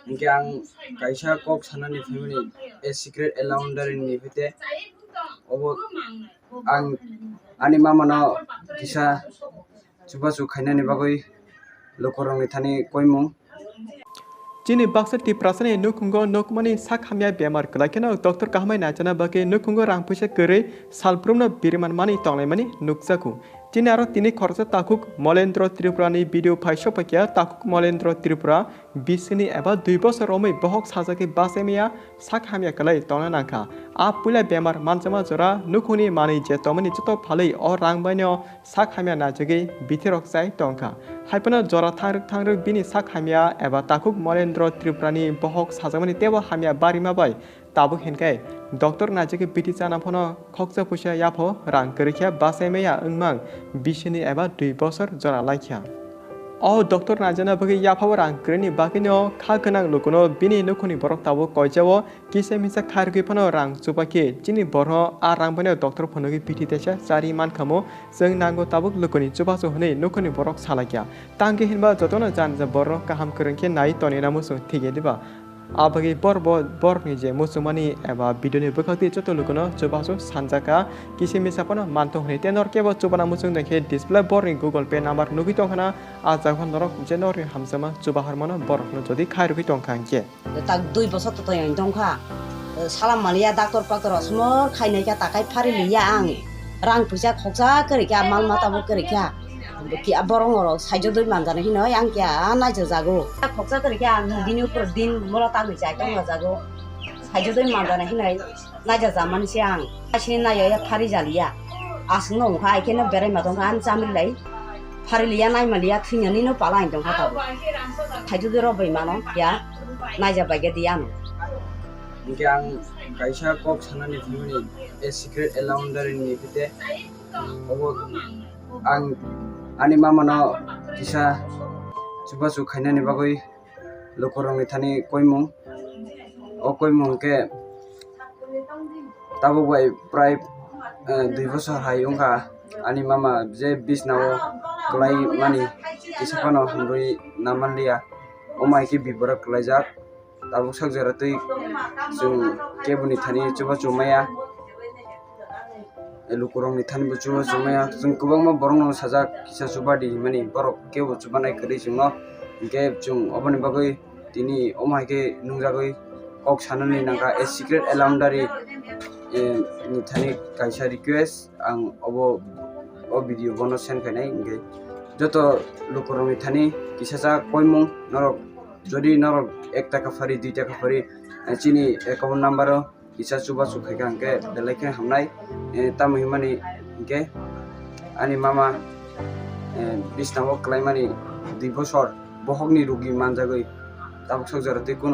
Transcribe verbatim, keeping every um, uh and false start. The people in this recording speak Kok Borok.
Hinkhe ang kaisa kok sanani phaimani, a secret a laundry ni phaite obo ang ani mamano kisa chubachu khainani bagwi lukurokni thani koimung. Chini baksa Tiprasani nukhungo nukmani sak hamya bemar kwlai kheno doctor kahamai naijana bagwi nukhungo rang puisa kwrwi salbrumno biriman mani tonglaimani nukjago. Chini aro tini khoroksa takhuk Molendro Tripurani video phai sokphaikha. Takhuk Molendro Tripura bisini eba dui bosor romwi bohok sajagwi bachaimaya sak hamya kwlai tongna nangkha. A puila bemar manjakma jora nukhungni manwi je tongmani joto phalwi o rang baino sak hamya naijagwi bithirok chai tongkha. Haiphano jora thangrwk thangrwk bini sak hamya eba takhuk Molendro Tripurani bohok sajakmani teibo hamya barima bai tabuk hinkhe doctor naijagwi bithi chana phano khoksa puisa yapho rang kwrwikha bachaimaya wngmang bisini eba dui bosor jora laikha. O doctor naijana bagwi yaphao rang kwrwini bagwino kha gwnang lukuno bini nukhungni borok tabuk koijao kisa misa khairogwi phano rang chubakhe chini borno a rang baino doctor phunugwi bithi teisa chari mankhamu chwng nango tabuk lukuni chubachu hwnwi nukhungni borok salaikha. Tangkhe hinba jotono jani ja borno kaham kwrwngkhe nai tonina muchung thikya diba? Abagwi bor bo borokni je muchungmani eba video ni bwkhak twi joto lukuno chubachu sanjaka kisa misa phano mantong hwnwi tei nor kebo chubana muchung tongkhe display borni Google Pay number nugwi tongkhana. A jaga norok je norni hamjakma chubaharmano borokno jodi khairogwi tongkha hinkhe. Tak dui bosor to toyang tongkha. Salam maliya doctor paktor osmor khainai kha takai phari liya ang. Rang puisa khoksa kwrwi kha, mal mata bo kwrwi kha. Ki a borok ngorok saijo dui manjana hinoi ang kya naija jago. Khoksa kwrwi kha ang bini upor din mola tangwi chai tongma jago. Saijo dui manjana hinoi naija jamani se ang. Asini naiya ya phari jaliya. Aswkno wngkha ai kheno berai ma tongkha ang chamri lai. Phari liya nai maliya thwinani no pala ang tongkha tabuk. Saijo dui rok bai mano ya naija bai khe di ano. Hinkhe ang kaisa kok sanani phaimani, a secret a laundry ni phaite obo ang ani mamano kisa chubachu khainani bagwi lukurokni thani koimung. O koimung khe tabuk bai prai, eh, dui bosor hai wngkha ani mama je bisnao kwlai mani kisa phano hamrwi namanliya. Omo hai khe biborok kwlaijak. Tabuk sak jora twi chwng keboni thani chubachu maya. Lukurokni thani bo chubachu maya. Chwng kwbangma borokno sajak kisa chuba di hinmani, borok kebo chubanai kwrwi chwngno. Hinkhe chwng oboni bagwi tini omo hai khe nungjagwi kok sanani nangkha, a secret a laundry, eh, ni thani kaisa request. Ang obo, o video bono send khainai, hinkhe joto lukurokni thani kisa cha koimung norok, jodi norok ek taka phari, dui taka phari, eh, chini account number o kisa chubachu khaikha hinkhe belai khe hamnai. Eh, tamo hinmani hinkhe ani mama, eh, bisnao kwlaimani dui bosor bohokni rugi manjagwi tabuk sok jora tei kunu